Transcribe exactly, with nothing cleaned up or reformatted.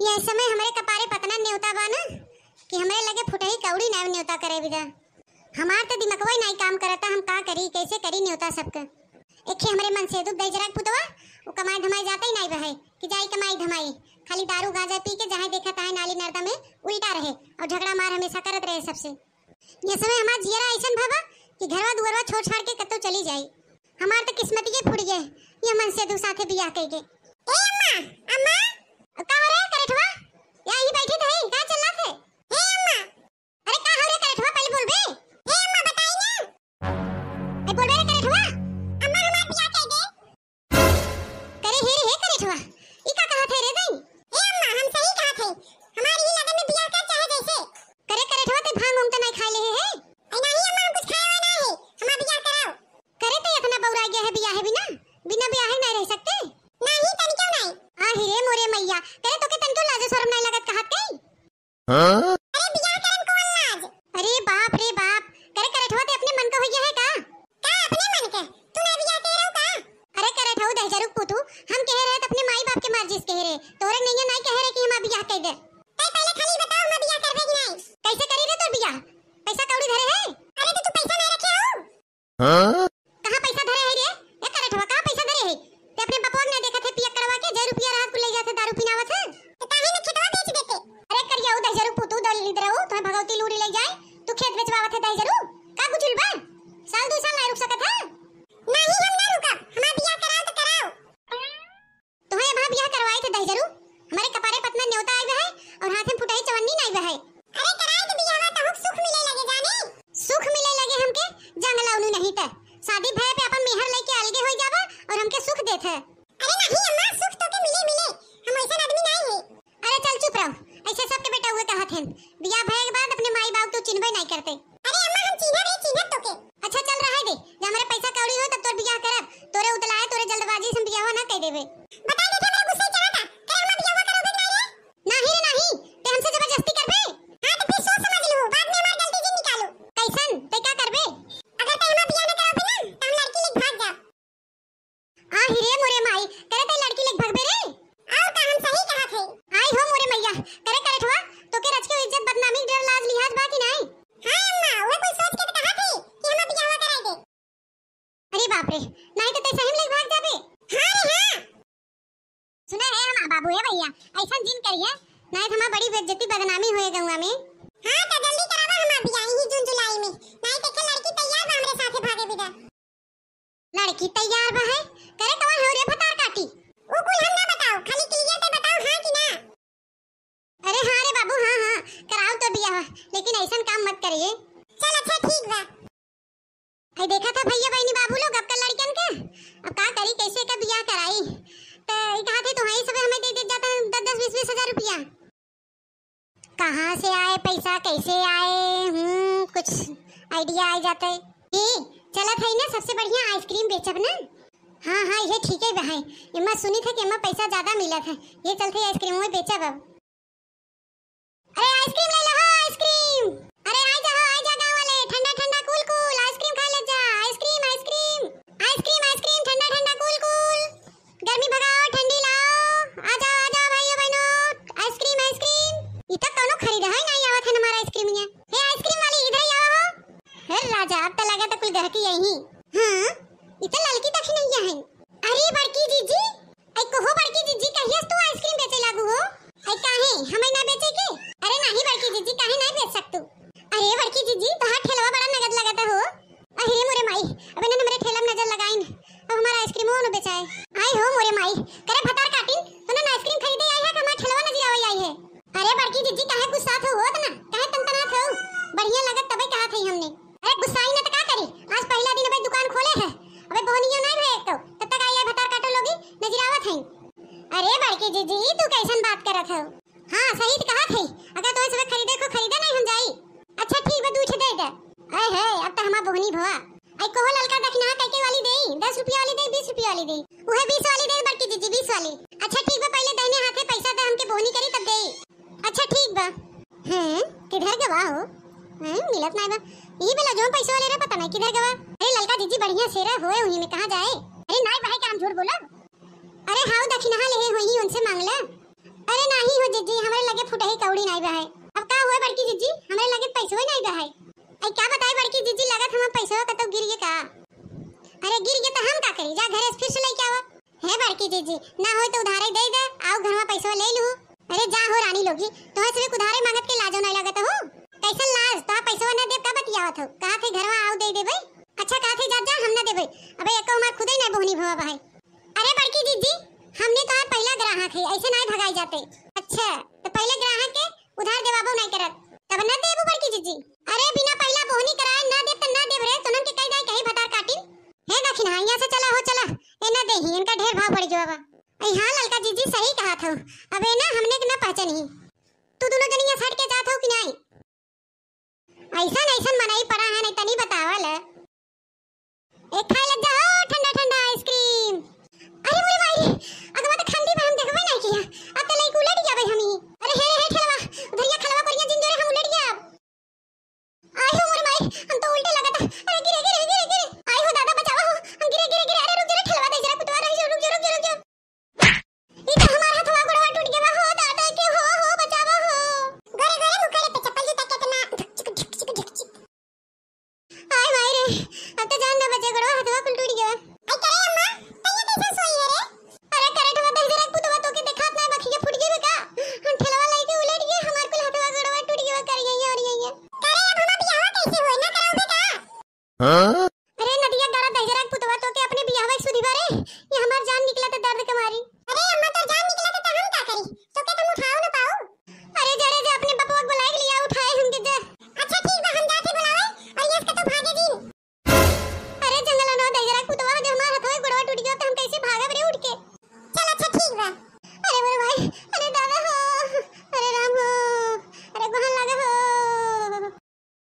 यह समय हमरे कपारे पतना नेवता बा ना कि हमरे लगे फुटही कौड़ी नाई नेवता करे बिदा। हमार त दिमगवा ही नाई काम करता, हम का करी, कैसे करी नेवता सबके। एखे हमरे मनसेदू दहिजरा के पुतवा, उ कमाई धमाई जाता ही नाई बहै कि जाई कमाई धमाई, खाली दारू गांजा पी के जहाँ देखा तहाँ नाली नर्दा में उल्टा रहे और झगड़ा मार हमेशा करत रहे सबसे। ये समय हमार जियरा ऐसन भवा कि घरवा दुआरवा छोड़ छाड़ के कतौ चली जाई। हमार त किस्मतिये फूट गए, ये मनसेदू साथे बियाह कइके। ए अम्मा, अम्मा। का हो रे करेठवा? या यहीं बैठी त है, का चलत है? ए अम्मा। अरे का हो रे करेठवा, पहले बोलबे। ए अम्मा, बताई ना। ए बोलबे रे करेठवा। अम्मा, हमार बियाह कइके। करे हे रे, हे करेठवा, ई का कहत है रे दई? ए अम्मा, हम सही कहत है, हमार ई लगन में बियाह कर चाहे जैसे। करे करेठवा, ते भांग उंग त नहीं खा ले है? ए नहीं अम्मा, हम कुछ खाए हुए नहीं है, हमार बियाह कराओ। करे ते इतना बौरा गया है बियाह है बिना, बिना बियाह है नहीं रह सकते? नहीं, तनिको नहीं। आ ही रे मोरे मैया, करे तोके तनिको लाजो शरम नहीं लगत कहत कई? हाँ? अरे बियाह करन कौन लाज? अरे बाप रे बाप, करे करेठवा ते अपने मन का हो गया है का? का अपने मन के? तू ना बियाह के रहो का? अरे करेठऊ दहिजरू पुतू, हम कहे रहे त अपने माई बाप के मर्जी से कहे रहे, तोरे नैया नाई कहे रहे कि हम बियाह कर दे। तै पहले खाली बताओ हम बियाह करबे कि नहीं? कैसे करी रे तोर बियाह? पैसा कौड़ी धरे है? अरे तो तू पैसा नहीं रखे हो? हाँ? कहाँ पैसा धरे है रे? ए करेठवा, कहाँ पैसा धरे है? ते अपने बपवा के ना देखत है, पियक्कड़वा के, जे रुपया रहत कुल ले जात है, दारू पिनावत है। तो काहे न खेतवा बेच देते? अरे करिया, उ दहिजरू पुतू दलिद्र हो, तुम्हें भगवती लूरी ले जाए, तू खेत बेचवावत है दहिजरू? का गुजुल बा? साल दू साल ना रुक सकत है? नहीं, हम ना रुकब, हमार बियाह कराओ तो कराओ। तोहे अबहा बियाह करवाई थे दहिजरू, हमरे कपारे पतना नेवता आइबे है और हाथे में फुटही चवन्नी नाइबे है। अरे कराई के बियाहवा तहुक सुख मिले लगे जाने। सुख मिले लगे हमके, जंगला उनु नहीं ते। शादी भये पे अपन मेहर लेके अलगे होई जाबा और हमके सुख देत है। अरे नहीं अम्मा, सुख तोके मिले मिले, हम ऐसन आदमी नहीं है। अरे चल चुप रहो, ऐसे सबके बेटा हुए कहत हैं। बियाह भये के बाद अपने माई बाप तो चिन्हबे नहीं करते। अरे अम्मा हम चिन्हब रे, चिन्हब तोके। अच्छा चल रहे दे, जब हमरे पैसा कौड़ी हो तब तोर बियाह करब, तोरे उतलाए तोरे जल्दबाजी से हम बियाहवा ना कह देबे। बताई देखे हमरे गुस्से चढ़ा था, करे हमार बियाहवा करोगे कि नहीं रे? नहीं रे नहीं, ते हमसे जबरदस्ती करबे? हाँ तो फिर सोच समझ लो, बाद में हमार गलती जिन निकालो। कैसन? ते का करबे? अगर ते हमार बियाह ना कराबे ना, तो हम लड़की लेके भाग जाब। आ ही रे मोरे माई, करे ते लड़की लेके भगबे रे? और का हम सही कहत है? आई हो मोरे मैया, करे करेठवा, तोके रच के इज्जत बदनामी डर लाज लिहाज बा कि नाई? हाँ अम्मा, उहे कोई सोच के तो कहत है कि हमार बियाहवा कराई दे। अरे बाप रे, नाई तो ते सही में लेके भाग जाबे। हाँ रे हाँ। सुना है हमार बाबू, ए भैया, ऐसन जिन करिए, नाई तो हमार बड़ी बेइज्जती बदनामी होए गौवा में। हाँ तो जल्दी करावा हमार बियाह यही जून जुलाई में, नाई तो के लड़की तैयार बा हमरे साथे भागे बिदा। लड़की तैयार बा है? करे कौन हो रे भतार काटी? उ कुल हम ना बताओ, खाली clear ते बताओ हाँ कि ना। अरे हाँ रे बाबू, हाँ हाँ, कराओ तो बियाह, लेकिन ऐसन काम मत करिए। चल अच्छा ठीक बा। आई देखा था भैया बहनी बाबू लोग, अब का लड़कन के, अब का करी, कैसे का बियाह कराई? तो ये कहा थे तुम्हारी सब हमें दे दे जाता है दस दस बीस बीस हजार रुपया। कहाँ से आए पैसा, कैसे आए, हम्म, कुछ idea आ जाता है। ए, चलत है ना, सबसे बढ़िया ice cream बेचब ना। हाँ, हाँ, ये ठीक है बहन। एमा सुनी था कि एमा पैसा ज्यादा मिलत है, ये चलते ice cream में बेचब अब। अरे ice cream ले लो हो, ice cream। अरे आ जा हो, आ जा गाँव वाले, ठंडा ठंडा cool cool ice cream खा ले जा। Ice cream, ice cream, ice cream, ice cream, ठंडा ठंडा cool cool। गर्मी भगाओ, ठंडी लाओ। आ जाओ, आ जाओ भाइयों बहनों, ice cream, ice cream। ई तो कौनो खरीदहै नहीं आवत है हमारा ice cream ये। हे ice cream वाली, इधर ही आओ हो। हे राजा, अब तो लगा तो कुल गहकी यही। हाँ, ई तो ललकी दखिनैया है। अरे बड़की जीजी, आई कहो बड़की जीजी, कहियस तू ice cream बेचे लागू हो? आई काहे, हमें ना बेचे के? अरे नहीं बड़की जीजी, काहे नहीं बेच सकतू? अरे बड़की जीजी, तोहार ठेलवा बड़ा नगद लगता हो। अरे मोरे माई, अब इन्हें हमरे ठेला में नजर लगाइन, अब हमारा ice cream न बेचाए। आए हो मोरे माई, करे भतार काटिन, तू ना ice cream खरीदे आई है कि हमारा ठेलवा नजर आवे आई है? अरे बड़की जीजी, काहे गुस्सात हो, होत ना, काहे तनतनात हो? बढ़िया लगत तबे कहा थे हमने। अरे गुस्साई ना तो का करी, आज पहला दिन अबे दुकान खोले है, अबे बोहनियो नहीं भए एक तो, तब तक आई है भतार काटो लोगी, नजर आवत है। अरे बड़की जीजी, तू कैसन बात करत हो? हाँ, सही तो कहत है। अगर तोहे सब खरीदे को खरीदे नहीं हम जाई। अच्छा ठीक बा, दू ठे दे दे। अरे है, अब तो हमार बोहनी भवा। आई कहो ललका दखिना कैके वाली देई, दस रुपया वाली देई, बीस रुपया वाली देई? उहे बीस वाली देई बड़की जीजी, बीस वाली। अच्छा ठीक बा, पहले दाहिने हाथे पैसा दे हमके बोहनी करी तब देई। अच्छा ठीक बा। हैं, किधर गवा हो? हैं, मिलत नाई बा। ई बेला जो पैसा वाले रे पता नहीं किधर गवा। अरे ललका जीजी बढ़िया से रहे होए उही में कहाँ जाए? अरे नाई भाई का हम झूठ बोला? अरे हाउ दखिनहा लेहे होई उनसे मांगला। अरे नाही हो जे जी, हमरे लगे फुटही कौड़ी नाई बा है। अब का होए बड़की जीजी, हमरे लगे पैसवे नाई बा है। आई का बताई बड़की जीजी, लगत हमार पैसवा कतौ गिर गए का? अरे गिर गए तो हम का करी, जा घरे से फिर से लेके आवा। हे बड़की जीजी, ना होए तो उधारे दे दे, आओ घर में पैसवा ले लू। अरे जा हो रानी लोगी, तोहरे से उधारे मांगत के लाजो नाई लगत हो। कैसन लाज, तोहार पैसवा ना देब का बतियावत हो? कहा थे घरवा आओ दे देबे। अच्छा कहा थे जा जा, हम ना देबे। अबे एको हमार खुदे ना बोहनी भवा बा है। अरे बड़की जीजी, हमने तोहार पहला ग्राहक है, ऐसे नाई भगाई जाते। अच्छा, तो पहले ग्राहक के उधार देवाबो नाई करत, तब ना देबू बड़की जीजी? अरे बिना पहला बोहनी कराए ना देब त ना देब रे, तोनन के कह दे कहीं भतार काटिन। हे दखिनहा, यहाँ से चला हो चला, ए ना देही, इनका ढेर भाव बढ़ गया बा। आई हाँ ललका जीजी सही कहा था, अब ए ना हमने के ना पहचानी। तू दोनों जनी यहाँ से हट के जात हो कि नाई? ऐसन ऐसन मनई पड़ा है, नहीं तनी बतावल। ए खाए लग जा हो,